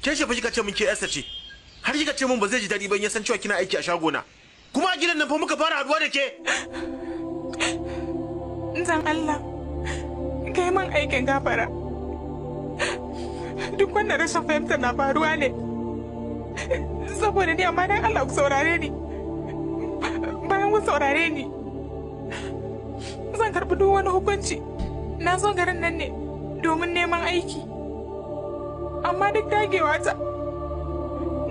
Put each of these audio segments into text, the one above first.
Ke ce fa kika ce mun ke yarsa ce. Har kika ce mun ba zai ji daɗi ba in ya san cewa kina aiki a shagona. Kuma a gidan nan fa muka fara haduwa da ke. Dan Allah, kai man aikin gafara. Duk wannan rashin fahimta na faruwa ne saboda ni, amma dan Allah ku saurare ni. Bayan ku saurare ni, zan karɓi duk wani hukunci. Na zo garin nan ne domin neman aiki, amma duk dagewa ta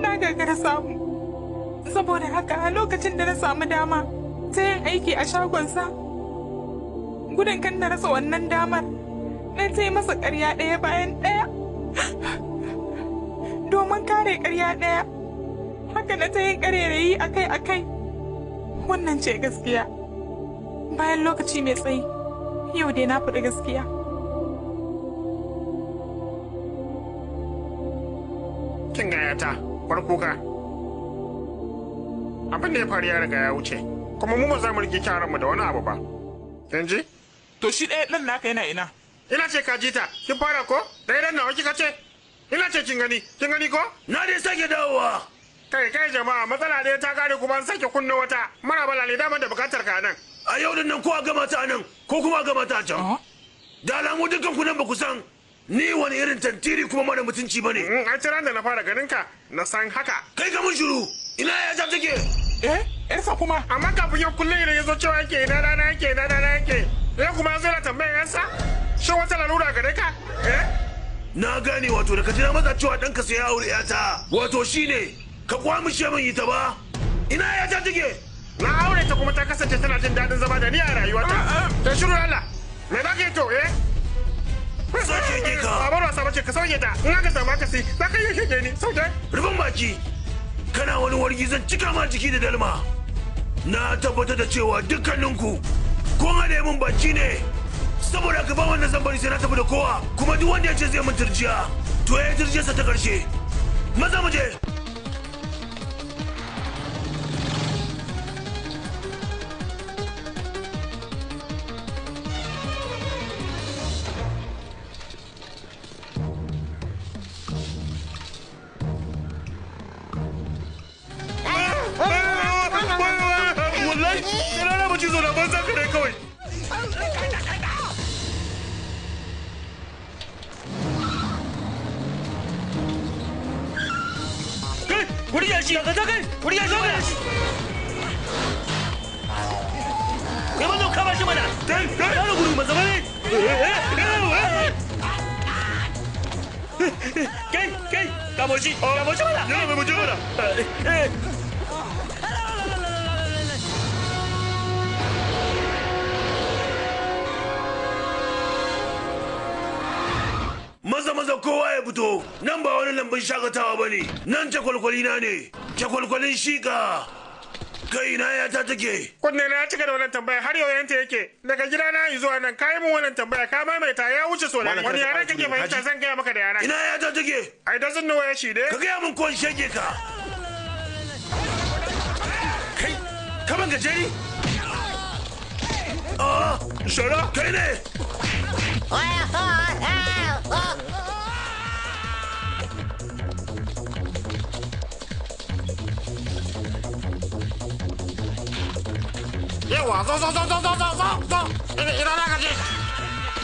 na gagara samu. Saboda haka a lokacin da na samu dama ta yin aiki a shagonsa, gudun kan na rasa wannan damar, na ta yi masa ƙarya ɗaya bayan ɗaya domin kare ƙarya ɗaya. Haka na ta yin ƙarerayi akai-akai. Wannan ce gaskiya. Bayan lokaci mai tsayi, yau dai na faɗi gaskiya. Kin gaya ta, bar kuka. Abin da ya faru ya riga ya wuce, kuma mu ba za mu rike kyaranmu da wani abu ba. Kin ji? To shi ɗaya ɗan naka yana ina? Ina ce ka ji ta, kin fara ko? Ɗaya ɗan nawa kika ce? Ina ce kin gani, kin gani ko? Na dai sake dawowa. Kai kai jama'a, matsala ɗaya ta kare kuma an sake kunna wata. Mara balale daman da bukatar ka nan. A yau din nan ko a gama ta nan ko kuma a gama ta can. Da alamu dukkan ku nan ba ku san ni wani irin tantiri kuma mara mutunci bane. An ci ran da na fara ganin ka na san haka. Kai ka mun shiru. Ina ya ta take? Eh, yarsa kuma. Amma kafin yau kullum idan ya zo cewa yake ina dana yake ina dana yake. Ya kuma ya zo na tambayar yarsa? Shin wata lalura gare ka? Eh? Na gane, wato da ka jira maza cewa ɗanka sai ya aure yata. Wato shine ka kwamushe min ita ba. Ina ya ta take? Na aure ta kuma ta kasance tana jin daɗin zama da ni a rayuwarta. Ta shiru Allah. Me za ka yi to eh? Sauke ke ka. Babar wasa bace, ka sauke ta. In aka samu akasi za ka iya shege ni. Sauke. Rufin baki. Kana wani wargi zan cika ma jiki da dalma. Na tabbatar da cewa dukkaninku kun haɗe min baki ne. Saboda ka ba wannan zan bari sai na tafi da kowa. Kuma duk wanda ya ce zai min turjiya, to ya yi turjiyarsa ta ƙarshe. Maza mu je. Wallahi, sai rana mu ci zo na banza ka ne kawai. Kai, ku riƙe shi, ka kai, ku riƙe shi. Kai mazo kama shi mana. Kai, kai. Yaro gudu maza bane. Kai, kai, kamo shi, kamo shi mana. Yana mai muje mana. Maza maza kowa ya fito, nan ba wani lambun shakatawa ba ne, nan cakwalkwali na ne, cakwalkwalin shika. Kai na ya ta take. Kunne na ya cika da wannan tambaya har yau yanta yake. Daga gida na zuwa nan ka yi min wannan tambaya ka maimaita ya wuce so Malam, Wani kada ka yare ƙara kake turi, fahimta kaji? zan gaya maka da yaran. Ina ya ta take? I doesn't know where she Ka did. gaya min ko in shege ka. Kai, ka ban gajeri? Ah, Shara. kai ne. Yawa zo zo zo zo zo zo zo zo. Ina ina na gaje.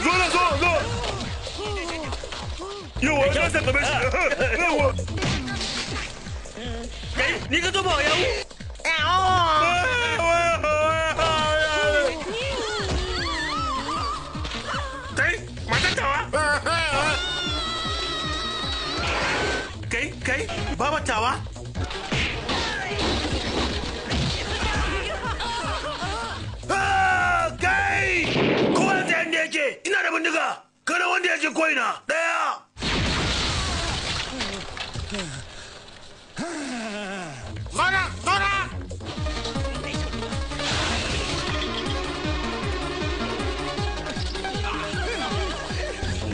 Zo na zo zo. Yawa na sallame shi. Yawa. Kai, ni ka zo ba yawo. Kai, matan tawa. Kai, kai, babatawa. Ah, kai! Kowa ya tsaya inda yake, ina da bindiga. Kada wanda ya je ko'ina. Ɗaya. Zo nan, zo nan.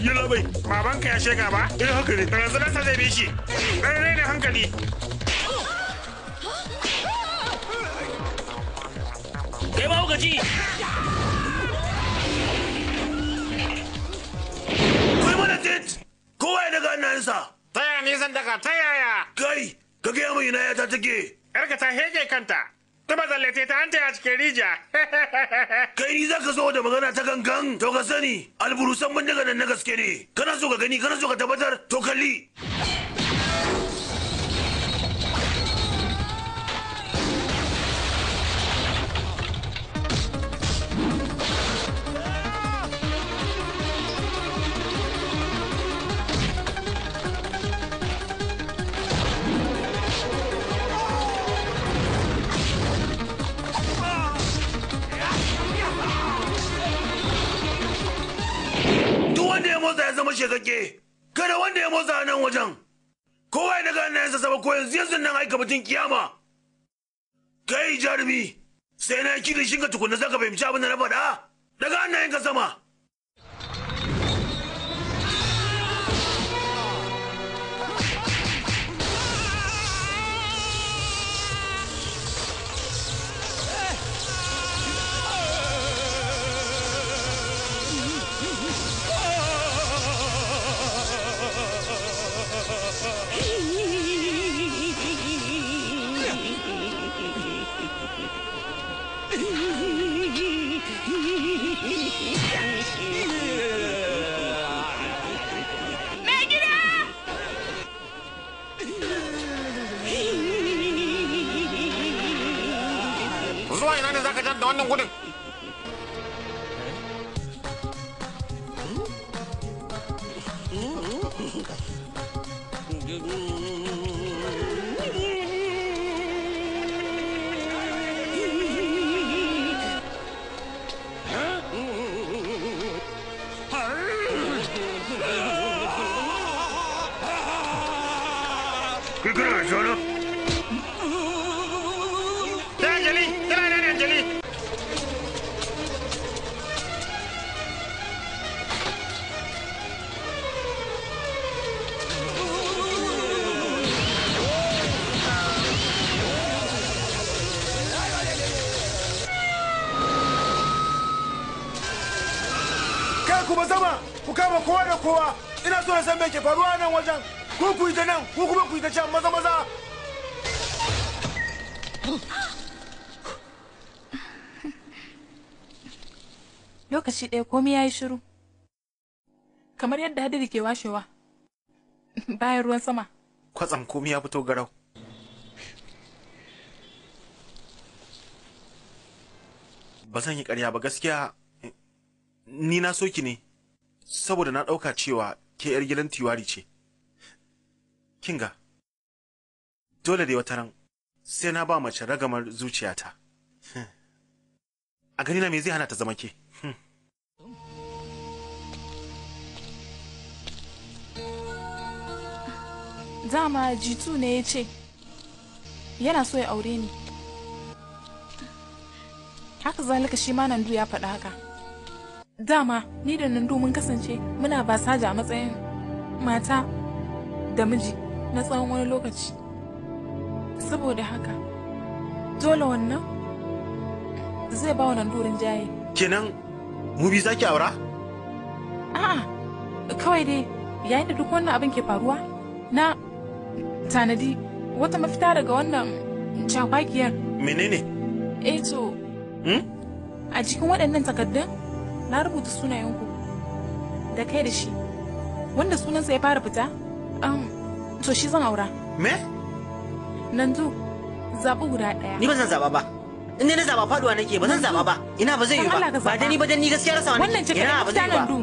Yalla bai. Babanka ya shega ba? Eh, haka ne. To yanzu nasa zai bi shi. Ɗan rainin hankali. Kai ma kuka ci. Kai mana tit. Kowa ya daga hannayensa. Ta yaya yaya ni zan daga? Ta yaya? Kai, ka gaya min ina yata take. Yarka ta heke kanta. Tuba zallate ta hanta a cikin rijiya. Kai ni zaka zo da magana ta gangan, to ka sani alburusan bindiga nan na gaske ne. Kana so ka gani, kana so ka tabbatar, to kalli. Ya zama shekakke, kada wanda ya motsa a nan wajen. Kowa ya daga hannayensa sama ko yanzu yanzu nan aika mutum kiyama. Kai jarumi, sai na kiri shinka tukunna zaka fahimci abin da na faɗa. Daga hannayenka sama. Mai gida! Zuwa ina ne zaka jar da wannan gudun? Kai kana da shana? Ta Anjali, tana nan Anjali. Kai ku bazama, ku kama kowa da kowa. Ina so na san me ke faruwa a nan wajen. Ku ku yi ta nan, ku kuma ku yi ta can, maza maza. Lokaci ɗaya komai ya yi shiru. Kamar yadda hadiri ke washewa bayan ruwan sama. Kwatsam komai ya fito garau. Ba zan yi ƙarya ba, gaskiya ni na so ki ne saboda na ɗauka cewa ke 'yar gidan Tiwari ce. Kinga, dole dai wata ran sai na ba mace ragamar zuciyata. A ganina me zai hana ta zama ke? Dama Jitu ne ya ce yana so ya aure ni. Haka zalika shi ma Nandu ya faɗa haka. Dama ni da Nandu mun kasance muna basaja a matsayin mata da miji na tsawon wani lokaci. Saboda haka dole wannan zai ba wa Nandu rinjaye. Kenan mu bi zaki aura? A'a, kawai dai yayin da duk wannan abin ke faruwa, na tanadi wata mafita daga wannan cakwakiyar. Menene? Eh to, a cikin waɗannan takardun na rubuta sunayenku da kai da shi. Wanda sunansa ya fara fita, to shi zan aura. Me? Nandu, zaɓi guda ɗaya. Ni ba zan zaɓa ba. In dai na zaɓa faduwa nake, ba zan zaɓa ba. Ina ba zai yi Dan Allah ba. ka Ba zaɓa. dai ni ba, dan ni gaskiya rasa wani. Wannan ce kaɗai Ina ba zai mafita yi ba. Nandu.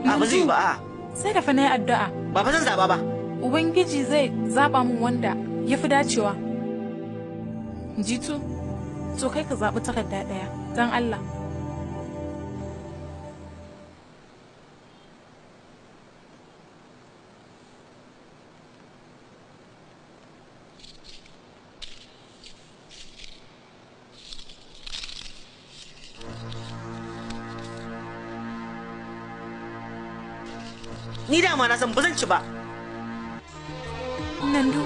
A ba zai yi ba a. Sai da fa na yi addu'a. Ba fa zan zaɓa ba. Ubangiji zai zaɓa min wanda ya fi dacewa. Jitu, to kai ka zaɓi takarda ɗaya, don Allah. Ni dama na san ba zan ci ba. Nandu,